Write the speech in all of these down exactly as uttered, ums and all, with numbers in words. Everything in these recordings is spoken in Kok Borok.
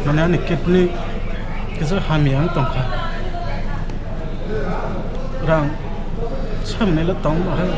Ani, ani kidney kisa hamya wng tongkha. Rang samni le tong bahai.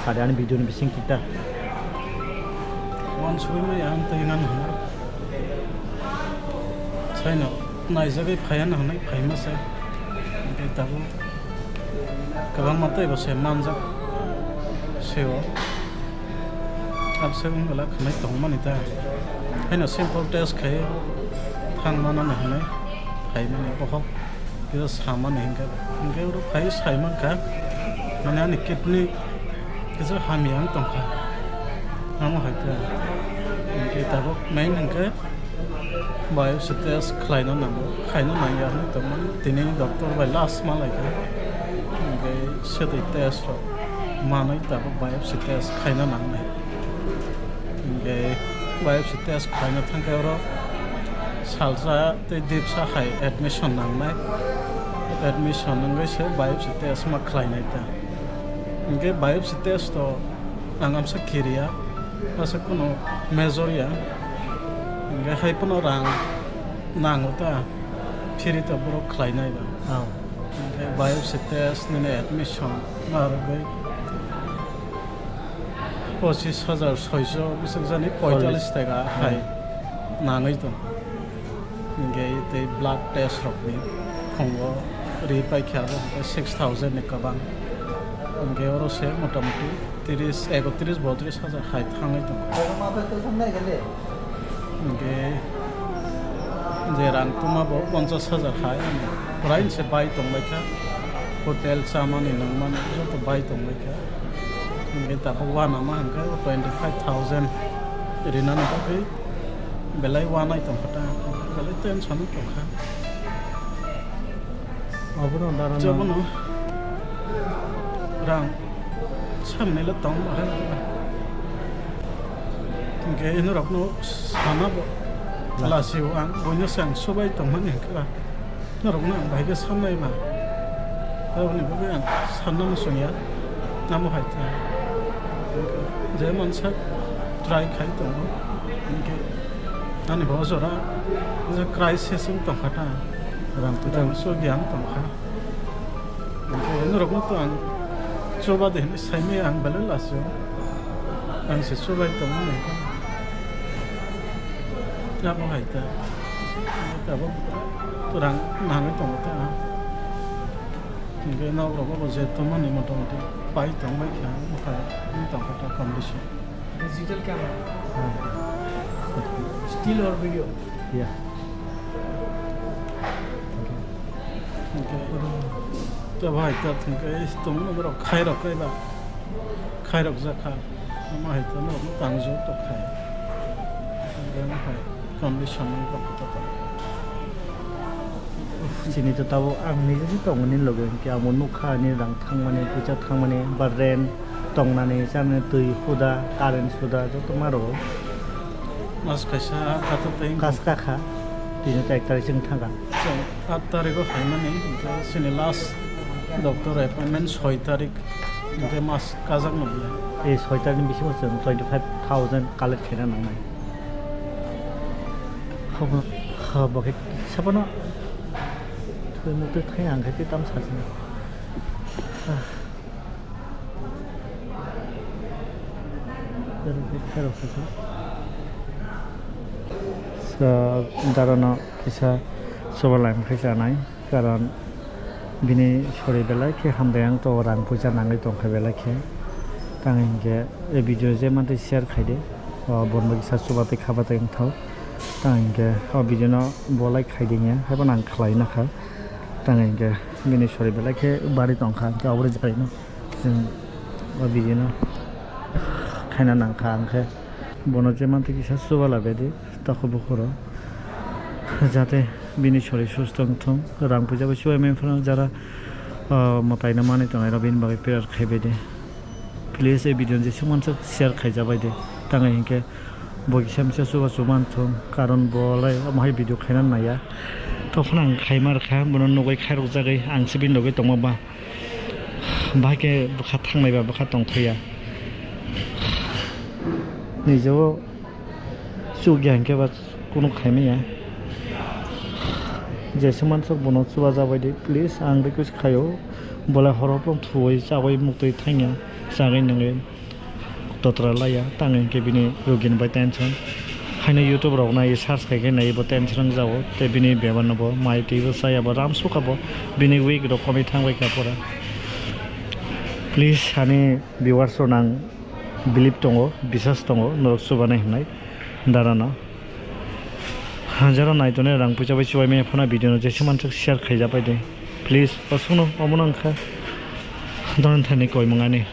Sadi ani video ni bising kita. Wan sui mai ang tei ngan hwnwi. Saino naijagwi phaiya na hwnwi phaima se. Hwnkhe tabuk kwbangma teibo se manjak seo. Abse wngwla khwnai tongmani ta. Haino simple test khai thangmano na hwnwi phaimani bohok. Kisa samani hinkhe, hinkhe oro phai saimankha, mane ani kidney kisa hamya wng tongkha, amo hai khe. Hinkhe tabuk main hinkhe biopsy test khlaina nango, khaina nangya hinwi tongmani, tini doctor bai last ma laikha. Hinkhe swtwi test rok manwi tabuk biopsy test khaina nangnai. Hinkhe biopsy test khlaina thangkhe oro salsa tei dipsa hai admission nangnai. Admission wngwi se biopsy test ma khlainai ta. Hinkhe biopsy test to ang amsa kiriya, asa kuno major ya. Hinkhe hai phano rang nango ta, free to borok khlainai ba. Oh. Hinkhe biopsy test nini admission ma rwgwi pochis hajar soiso bwswk jani poitallis taka hai nangwi tong. Hinkhe tei blood test rokni phungo ri paikha abo hinkhe six thousand ni kwbang. Hinkhe oro se motamoti tris, ekotris, botris hajar hai thangwi tong. Hinkhe je rang tuma bo ponchas hajar hai ani purain se bai tongbaikha. Hotel chamani nangmani joto bai tongbaikha. Hinkhe tabuk uanama hinkhe twenty five thousand rinani bagwi belai uanai tongkha ta, belai tension wng tongkha. Abono dara. Jobono rang samni le tong bahai. Hinkhe inorokno sana bo lasio ang, boino se ang subai tongmani hinkhe ba. Norokno ang bahai khe sannai ba. Aboni bagwi ang sanna muchungya. Amo hai khe je mansa try khai tongo. Hinkhe ani bo jora je crisis wng tongkha ta. Rang kwchang. Rang sugya wng tongkha. Hinkhe norokno to ang chuba de hinwi saimaya ang belai lasio. Ang se chubai tongmani hinkhe. Abo hai ta. Tabuk rang nangwi tongo ta. Hinkhe nok rok bo je tongmani motamoti pai tongbai kha, wng tongkha ta condition. Digital camera. Hmm. Still or video? Yeah. Okay. Hinkhe ta bai ta thwngkhe tongmani borok khairok khe ba. Khairok jakha. Omo hai to norokno tangjo tok khai. Omo hai condition wng tong kha ta. Chini to tabuk ang nini se tongo nini loge, hinkhe amo nukha ani rang thangmani, puisa thangmani, ba rent tongnani, chanani, twi huda, current huda, joto ma rwo. Mas kaisa khato tei kas kakha, tini to ek tarikh chwng thangkha. Chwng aat tarikh o phaimani, hinkhe chini last doctor appointment soi tarikh. Hinkhe mas kajak no belai. Ei soi tarikh ni bisingo chwng twenty five thousand collect khaina nangnai. Habo, habo khe sabano thwi mukti thai ang khe tei tam sajana. Ah. Sa darano kisa soba laim khai chanai. Karon bini sori belai khe hambai ang to rang puisa nangwi tongkha belai khe. Tang hinkhe e video je mantwi share khaide. O borno kisa chubatai khabatai wngthao. Tang hinkhe o video no bo like khaidingya, haibo nang khlai nakha. Tang hinkhe bini sori belai khe bari tongkha, hinkhe aboni jaino chwng o video no khaina nangkha. Hinkhe bono je mantwi kisa chuba labedi tokho bukhuro, jate bini sori susto wngthung. Rang puisa bai chubaimani phano jara, ah, mwtaino manwi tongnai rok bini bagwi prayer khaibedi. Please, ei video no jesuk mansuk share khaijabai de. Tang hinkhe bo kisa misa chuba chuman thung, karon bo lai omo hai video khaina naiya. Tophano ang khaima rwkha, bono nugwi khairokjagwi ang se bini loge tongma ba. Bahai khe bwkha thangnai ba bwkha tongthaiya. Nijebo chukya hinkhe ba kunu khaimaya. Jesuk mansuk bono chubajabai de, please, ang request khaio. Bolai horo phano thuwi chawi muktwi thangya, chagwi nungwi totra laiya, tang hinkhe bini rugini bai tension. Haino YouTube rok nai search khai khe nai bo tension wngjago, tei bini bebak no bo mai twi bo chaya bo ram sukha bo, bini week rok komwi thangbai kha pura. Please, ani viewers rok nang believe tongo, biswas tongo, norok chubanai hinai dara no. Jara nai tonwi rang puisa bai chubaimaya phano video no jesuk mansuk share khaijabai de. Please, aswkno omono wngkha Doron Thani koimung ani.